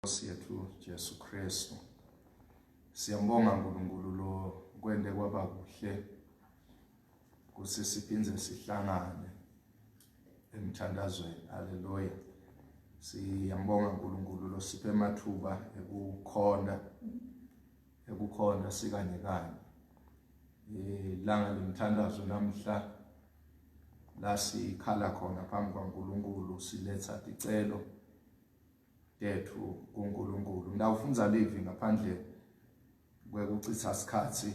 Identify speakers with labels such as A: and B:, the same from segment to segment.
A: Nkosi yethu Jesu Kristu. Siyambonga uNkulunkulu lo kwende kwaba kuhle kuthi siphinde sihlangane emthandazweni. Haleluya. Siyambonga uNkulunkulu lo siphe amathuba ekukhonda ekukhonda sikanye kanye. Ilanga lemthandazo namhla la sikhala khona phambi kwaNkulunkulu siletha ticelo tethu kuNkulunkulu. Ngitawufundza livi ngaphandle kwekuchitha sikhathi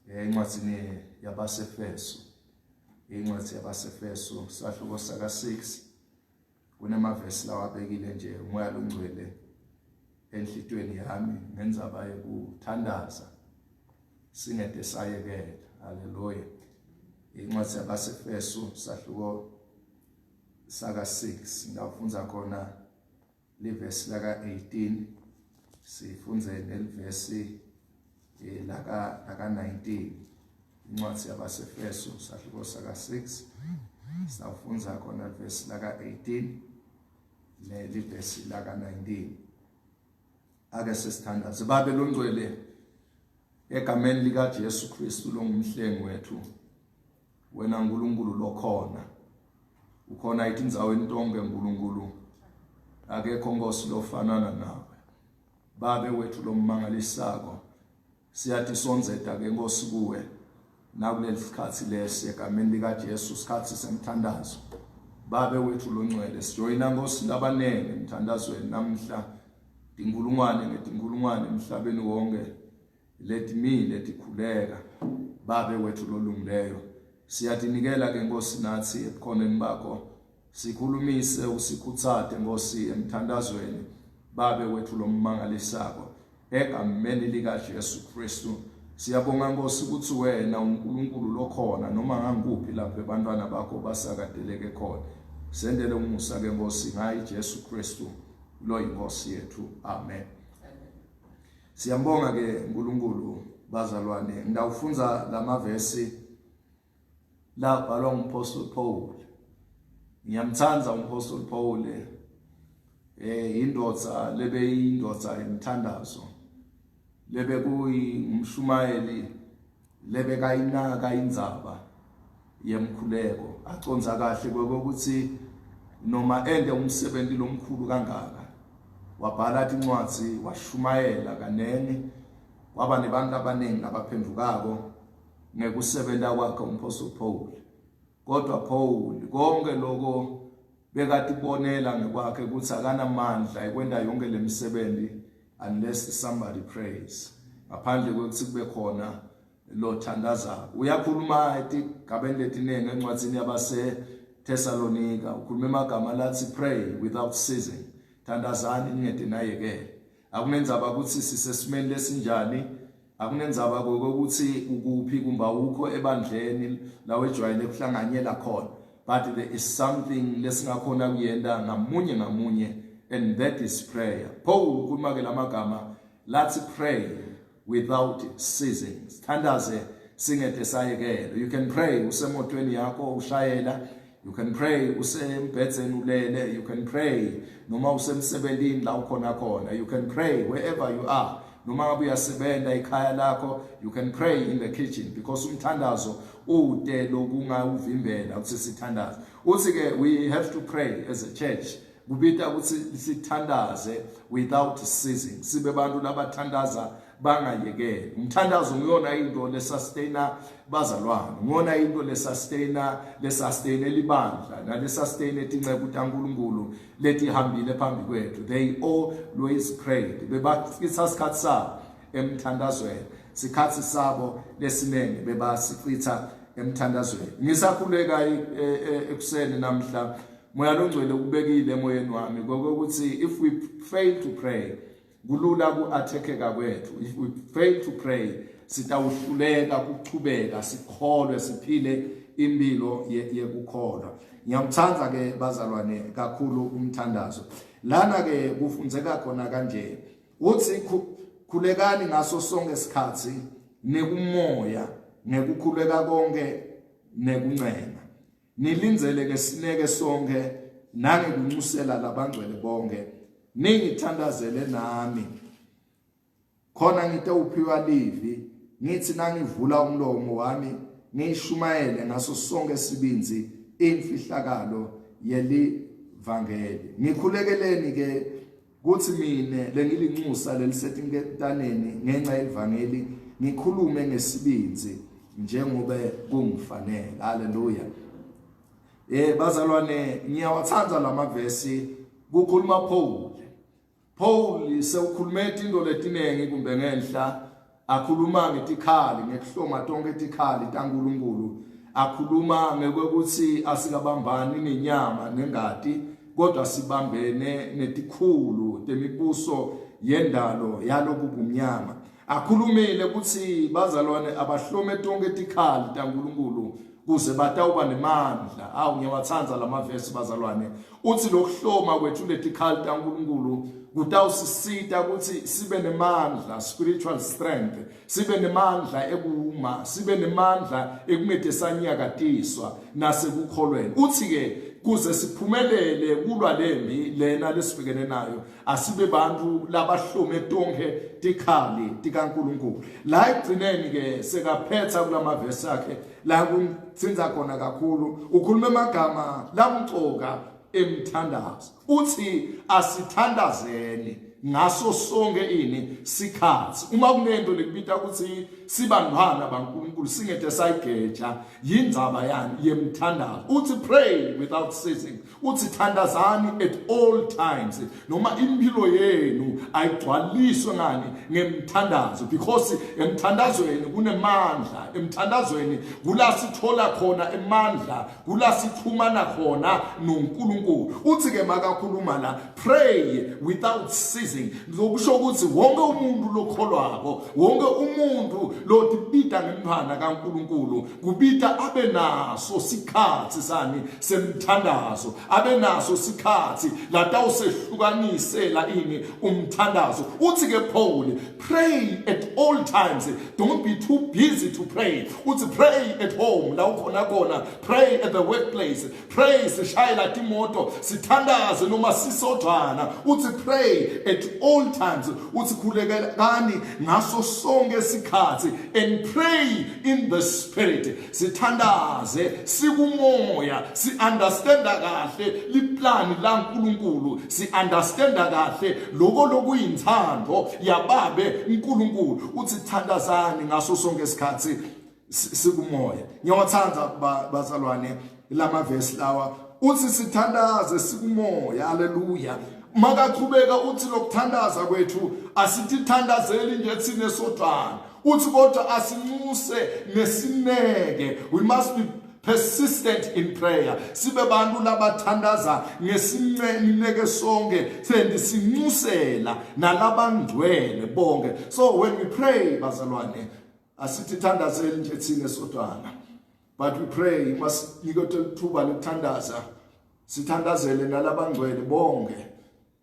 A: encwadzini yabaseFeso. Incwadi yabaseFeso sahluko saka 6 kunemavesi lawabekile nje umoya longcwele enhlitweni yami ngendzaba yekuthandaza singede sayekela. Haleluya. Incwadi yabaseFeso sahluko saka 6 ngawufundza khona livesi laka 18 sifunze nelivesi eh, laka laka 19 incwadi yabaseFeso sahluko saka 6 sawufundza khona livesi laka 18 nelivesi laka 19 ake sesithandaze babe longcwele egameni lika Jesu Kristu longumhlengi wethu Wena Nkulunkulu lokhona. Ukhona etindzaweni tonke Nkulunkulu. Akekho Nkosi lofanana nawe. Babe wethu lomangalisako. Siyatisondzeta ke Nkosi kuwe. Nakuleli sikhathi lesi egameni lika Jesu sikhathi semthandazo. Babe wethu longcwele sijoyina Nkosi labanengi emthandazweni namhla tinkulungwane ngetinkulungwane emhlabeni wonke. Letimile tikhuleka babe wethu lolungileyo siyatinikela ke Nkosi nathi ebukhoneni bakho sikhulumise usikhuthate Nkosi emthandazweni babe wethu lomangalisako egameni lika Jesu Kristu siyabonga Nkosi ukuthi wena uNkulunkulu lokhona noma ngangikuphi lapho abantwana bakho basakadeleke khona sendele umusa ke Nkosi ngayi Jesu Kristu lo inkosi yethu amen Siyambonga ke uNkulunkulu bazalwane. Ngidawufunza lamavesi labhalwa nguMpostoli Paul. Ngiyamthanda uMpostoli Paul. Eh indoda lebe indoda emthandazo. Lebe kuyingumshumayeli lebe kayinaka indzaba yemkhuleko aconza kahle kokuthi noma ende umsebenzi lomkhulu kangaka wabhala tincwadzi washumayela kanene waba nebantu abaningi abaphendukako ngekusebenta kwakhe umpostoli Paul kodwa Paul konke lokho bekatibonela ngekwakhe ukuthi akanamandla ekwenta yonke lemisebenzi unless somebody prays ngaphandle kwekuthi kube khona lothandazako uyakhuluma etigabeni letiningi encwadzini yabase Thessalonika ukhuluma emagama lathi pray without ceasing thandazani ningede nayekele akunendzaba ukuthi sisesimeni lesinjani akunendzaba kokuthi ukuphi kumbe awukho ebandleni la wejwayele ukuhlanganyela khona but there is something lesingakhona kuyenda ngamunye ngamunye and that is prayer Paul ukhuluma ke lamagama lathi pray without ceasing sithandaze singede sayekele you can pray usemotweni yakho ushayela you can pray usembhedzeni ulele you can pray noma usemsebenzini la ukhona khona you can pray wherever you are noma ngabe uyasebenza ekhaya lakho you can pray in the kitchen because umthandazo ude lokungawuvimbela ukuthi sithandaze uthi ke we have to pray as a church kubita ukuthi sithandaze without ceasing sibe bantu labathandaza bangayekeli umthandazo nguyona into lesustainer bazalwane nguyona into lesustainer lesustain elibandla nalesustain etinceku taNkuluNkulu letihambile phambi kwethu they always prayed bebachitha isikhathi sabo emthandazweni sikhathi sabo lesinenge bebasichitha emthandazweni ngisakhuleka e, e, ekuseni namhla Moya longcwele ukubekile emoyeni wami kokuthi if we fail to pray kulula ku-attackeka kwethu if we fail to pray sitawuhluleka kuchubeka sikholwe siphile impilo yekukholwa ngiyawuthanda ke bazalwane kakhulu umthandazo lana ke kufundzeka khona kanje uthi khulekani ngaso sonke isikhathi nekumoya ngekukhuleka konke nekuncenga Nilindzele ngesineke sonkhe nangekunxusela labangcwele bonke. Ningithandazele nami khona ngitewuphiwa livi ngithi nangivula umlomo wami ngiyishumayele ngaso sonke sibindzi imfihlakalo yelivangeli. Ngikhulekeleni ke kuthi mina lengilinxusa lelisetinketaneni ngenxa yelivangeli ngikhulume ngesibindzi njengobe kungifanele. Haleluya. Eh bazalwane ngiyawathanda lamavesi kukhuluma Paul. Paul sewukhulume tinto letinengi kumbe ngenhla akhuluma ngetikhali ngekuhloma tonke tikhali taNkulunkulu akhuluma ngekwekutsi asikabambani nenyama nengati kodwa sibambene netikhulu temibuso yendalo yalobu bumnyama Akhulumile kutsi bazalwane abahlome tonke tikhali taNkulunkulu kuze batawuba nemandla. Awu ngiyawatsandza lamavesi bazalwane. Utsi lokuhloma kwethu letikhali taNkulunkulu kutawusisita kutsi sibe nemandla, spiritual strength, sibe nemandla ekuma, sibe nemandla ekungete sanyakatiswa nasekukholweni. Utsi-ke kuze siphumelele kulwa lembi lena lesibhekene nayo Asibe bantu labahlome tonkhe tikhali tikaNkulunkulu. La ekugcineni ke sekaphetha kulamavesi akhe la kungithinta khona kakhulu ukhuluma emagama lamcoka emthandazo. Uthi asithandazeni ngaso sonke ini sikhathi. Uma kunento lekubita ukuthi sibantwana baNkulunkulu singete sayigeja yindzaba yani yemthandazo. Uthi pray without ceasing. Uthi thandazani at all times noma impilo yenu ayigcwaliswe ngani ngemthandazo because emthandazweni kunemandla emthandazweni kula sithola khona emandla kula sixhumana khona noNkulunkulu uthi ke makakhuluma la pray without ceasing lokusho ukuthi wonke umuntu lokholwako wonke umuntu lotibita ngemntwana kaNkulunkulu kubita abe naso sikhathi sani semthandazo abe naso sikhathi latawusehlukanisela ini umthandazo uthi ke Paul pray at all times don't be too busy to pray uthi pray at home la ukhona khona pray at the workplace pray sishayela timoto sithandaze noma sisodwana uthi pray at all times uthi khulekelani ngaso sonke isikhathi and pray in the spirit sithandaze sikumoya si-understanda kahle liplani laNkulunkulu si-understanda kahle loko lokuyinthando yababe uNkulunkulu uthi thandazani ngaso sonke isikhathi sikumoya ngiyawathanda bazalwane lamavesi lawa uthi sithandaze sikumoya haleluya makaqhubeka uthi lokuthandaza kwethu asithithandazeli nje thina sodwana uthi kodwa asinxuse nesineke we must be persistent in prayer sibe bantu labathandaza ngesineke sonke sendi sinxusela nalabangcwele bonke so when we pray bazalwane asithi thandazeli nje thina sodwana but we pray masiniketwe ithuba lokuthandaza sithandazele nalabangcwele bonke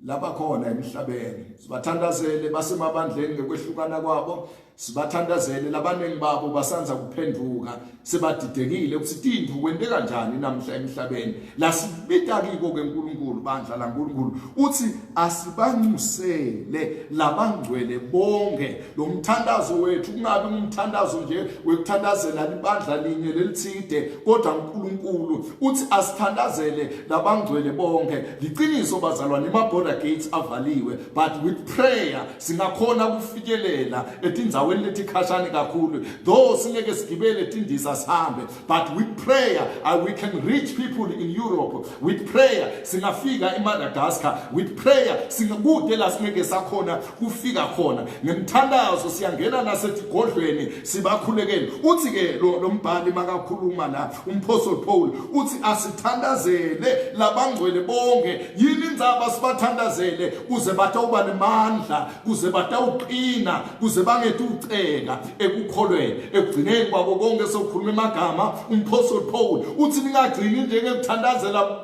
A: labakhona emhlabeni sibathandazele basemabandleni ngekwehlukana kwabo sibathandazele labaningi babo basanza kuphenduka sebadidekile ukuthi tintfo kwenteka njani namhla emhlabeni lasibita kiko ke uNkulunkulu bandla laNkulunkulu uthi asibanxusele labangcwele bonke lo mthandazo wethu kungabi umthandazo nje wekuthandazela libandla linye lelithide kodwa uNkulunkulu uthi asithandazele labangcwele bonke liqiniso bazalwane ima border gates avaliwe but with prayer singakhona ukufinyelela etindzaweni letikhashane kakhulu though singeke sigibele tindiza sihambe but with prayer uh, we can reach people in Europe with prayer singafika eMadagascar with prayer singakude la singeke sakhona kufika khona ngemthandazo siyangena nasetigodlweni sibakhulekele uthi ke lo mbhali makakhuluma la umphostoli Paul uthi asithandazele labangcwele bonke yini indzaba sibathandazele kuze batawuba nemandla kuze batawuqina kuze bangetuceka ekukholweni ekugcineni kwako konke sokukhuluma amagama umphostoli Paul uthi ningagcini nje ngekuthandazela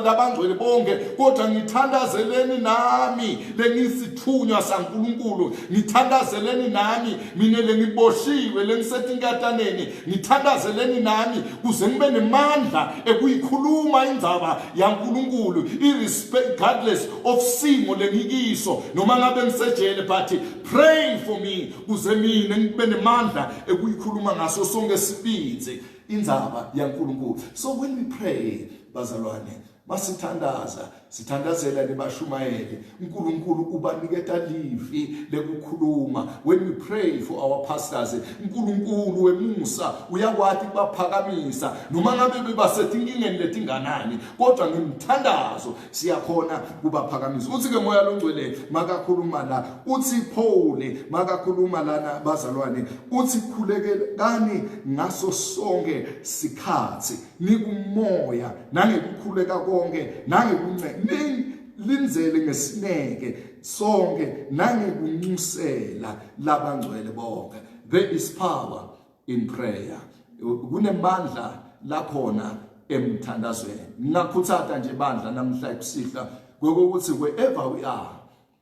A: labangcwele bonke kodwa ngithandazeleni nami lengisithunywa saNkulunkulu ngithandazeleni nami mina lengiboshiwe lengisetinkataneni ngithandazeleni nami kuze ngibe nemandla ekuyikhuluma indzaba yaNkulunkulu regardless of simo lengikiso noma ngabe ngisejele but pray for me kuze mina ngibe nemandla ekuyikhuluma ngaso sonke sibindzi indzaba yaNkulunkulu. So when we pray bazalwane Masithandaza, sithandazela nebashumayeli. uNkulunkulu ubaniketa livi lekukhuluma. When we pray for our pastors, uNkulunkulu wemusa uyakwati kubaphakamisa noma ngabe bebasetinkingeni letinganani, kodwa ngemthandazo siyakhona kubaphakamisa. Uthi ke moya longcwele makakhuluma la, uthi Paul makakhuluma lana bazalwane, uthi khulekelani ngaso sonke sikhathi. nikumoya nangekukhuleka konke nangekunce lindzele ngesineke sonke nangekunxusela labangcwele bonke. There is power in prayer. Kunemandla lakhona emthandazweni. Ngingakhuthata nje bandla namhla ekusihla kokuthi wherever we are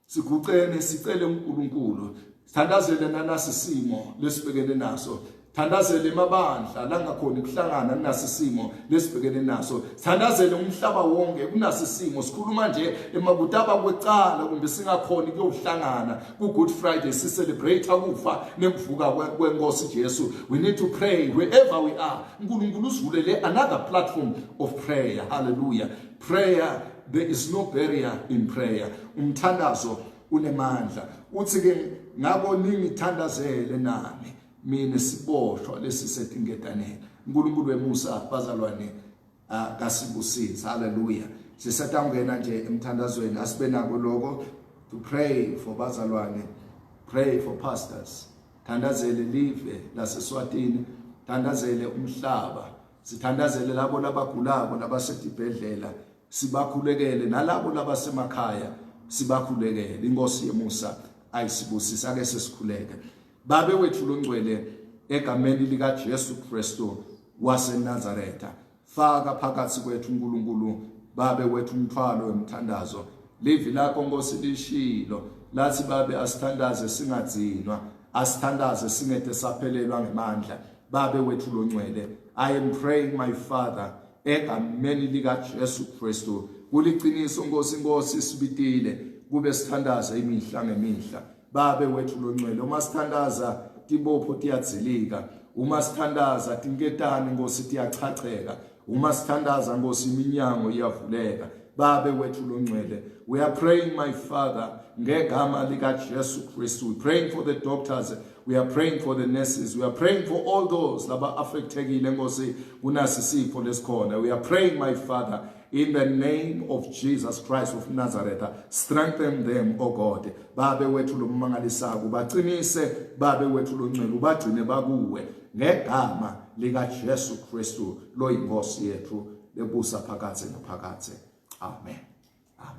A: Sigucene sicele uNkulunkulu. Sithandazele nanasi simo lesibhekene naso. Thandazele emabandla langakhoni ukuhlangana kunasi simo lesibhekene naso. Thandazele umhlaba wonke kunasi simo. Sikhuluma nje emakutaba kwecala kumbe singakhoni kuyohlangana ku Good Friday si celebrate ukufa nekuvuka kwenkosi Jesu. We need to pray wherever we are. uNkulunkulu usivulele another platform of prayer. Hallelujah. Prayer, there is no barrier in prayer. Umthandazo unemandla. Uthi ke ngako ningithandazele nami mina siboshwa lesisetingetaneni. uNkulunkulu wemusa bazalwane akasibusise. Hallelujah. Sisatangena nje emthandazweni asibe nako lokho to pray for bazalwane, pray for pastors. Thandazele live laseSwatini, thandazele umhlaba. Sithandazele labo labagulako labasetibhedlela, sibakhulekele nalabo labasemakhaya sibakhulekele. Inkosi yemusa ayisibusise. Ake sesikhuleke. Babe wethu longcwele, egameni lika Jesu Kristu waseNazaretha, faka phakathi kwethu uNkulunkulu Babe wethu umthwalo wemthandazo. Livi lakho Nkosi lishilo lathi Babe asithandaze singadzinwa, asithandaze singede saphelelwa ngemandla. Babe wethu longcwele, I am praying my Father egameni lika Jesu Kristu. Kuliciniso Nkosi, Nkosi sibitile kube sithandaze imihla ngemihla. Babe wethu longcwele, uma sithandaza tibopho tiyadzilika, uma sithandaza tinketane Nkosi tiyachacheka, uma sithandaza Nkosi iminyango iyavuleka. Babe wethu longcwele, we are praying my Father ngegama lika Jesu Kristu. We praying for the doctors, we are praying for the nurses, we are praying for all those laba affectekile Nkosi kunasi sifo lesikhona. We are praying my Father in the name of Jesus Christ of Nazareth, strengthen them, O God. Babe wethu lomangalisako, baqinise Babe wethu longcwele, ubagcine bakuwe ngegama lika Jesu Kristu loyinkosi yethu lebusa phakadze naphakadze. Amen. Amen.